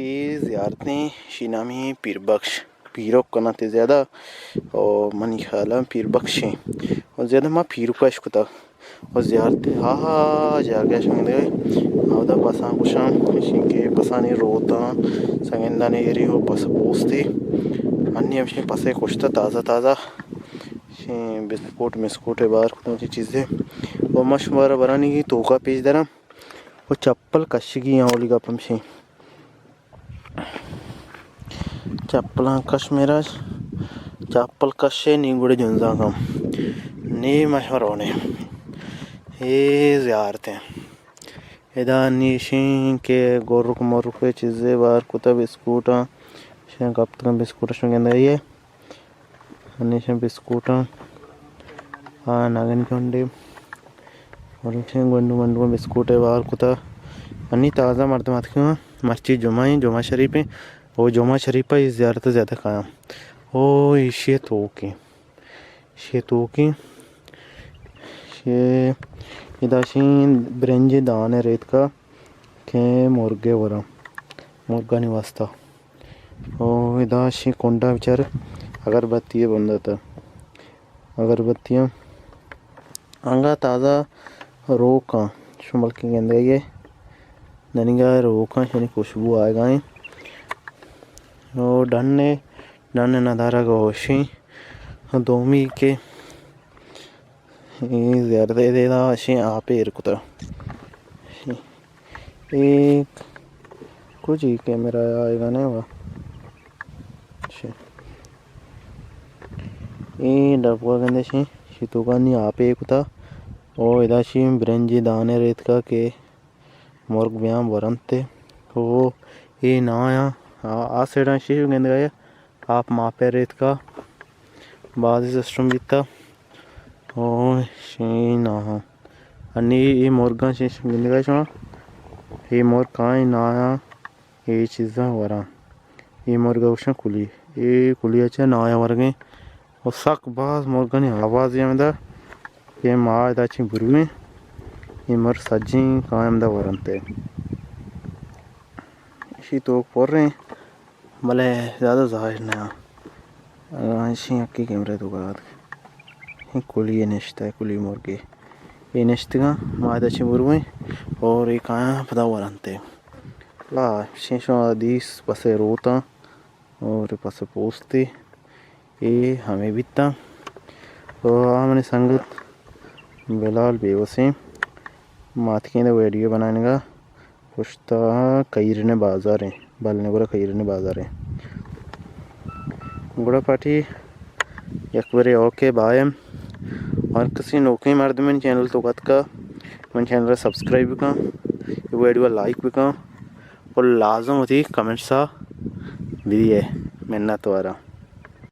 اے زیارتیں، شی نامی پیر بخش، پیرک کناں تے زیادہ، او منی خیال ءَ پیر بخشیں، او زیادہ ما پیرک اش کتگ۔ او زیارت ءَ ہا ہا جاگہ شنگ دے، اودا پساں کشاں، اشیں کہ پسانی روتاں، سنگندانی ایری او پس پوستے، انی ہمشیں پسے کشتہ تازہ تازہ، اشیں بسکوٹ مسکوٹ ءَ بار کتوں چی چیزے۔ او ما شمارا برانی گی توکا پیش داراں۔ او چپل کشگی آں، اولی گپ ہمشیں۔ چپلاں کش میرا، چپل کشے نی گڑے جنزاں کم۔ نی مشورہ ہونے۔ اے زیارتیں۔ ادا نیشیں کہ گرک مرک چیزے بار کتا بسکوٹاں۔ شن کپتگاں بسکوٹ شن گندگی ہے۔ انیشیں بسکوٹاں۔ آ نگن کنڈے۔ ولچیں گونڈو منڈو بسکوٹے بار کتا۔ انی تازہ مردم اتکگاں۔ مرچی جمعہ ایں، جمعہ شریف ایں۔ او جمعہ شریف ءَ اے زیارت زیادہ کایاں۔ او ایشی توکیں۔ شے توکیں۔ شے ادا شیں برنجے دانے ریتکا کہ مرگے وراں۔ مرگانی واسطہ۔ او ادا شی کنڈا بچار اگربتی بندتا۔ اگربتیاں انگا تازہ روکاں، شما بلکیں گندگی ہے۔ دنیگا روکاں، شنی خوشبو آئے گائیں۔ او ڈن، ڈن ندارہ گوشیں۔ دومی کہ اے زیارت ءَ ادا اشیں آپ ایر کتا۔ اے کجی کیمرہ آئے گا نے وا۔ اے ڈبہ گندے شیں، شی توکانی آپ ایر کتا۔ او ادا شیں برنجی دانے ریتکا کہ مرگ بیاں ورنتے۔ او اے نایاں آ، آ سیڈاں شی گندگا آپ ماپے ریتکا، بازی سسٹم بیتا۔ او شی ناہاں۔ انی اے مرگاں شی گندگا شما۔ اے مرگ کائیں نایاں، اے چیزاں وراں۔ اے مرگا گوشاں کلی۔ اے کلی ءَ چہ نایاں ورگیں۔ او سک باز مرگانی آوازے ہمدا کہ ما ادا چہ برویں۔ اے مرگ سجیں کائیں ہمدا ورنتے۔ اشی توک پریں۔ بلے زیادہ ظاہر نہ آں۔ اگاں ایشی یکے کیمرہ توکا اتک۔ اے کلی نشتہ، کلی مرگے۔ اے نشتگاں، ما ادا چہ برویں اور اے کایاں پدا ورنتے۔ لا، شیشاں دیس پسے روتاں اور پسے پوستے۔ اے ہمے بیتاں۔ تو آ منی سنگت بلال بیوسیں۔ ما اتکیں دے ویڈیو بنائینگا۔ پشتا کہیرن بازاریں، بلنے گڑا کہیرن بازاریں۔ گڑا پارٹی یک برے اوکے بائے۔ ہر کسی نوکیں مردمیں چینل توکا اتکا، من چینل سبسکرائب بکن، ویڈیو لائک بکن اور لازم وتی کمنٹسا بدیے۔ منت وارا۔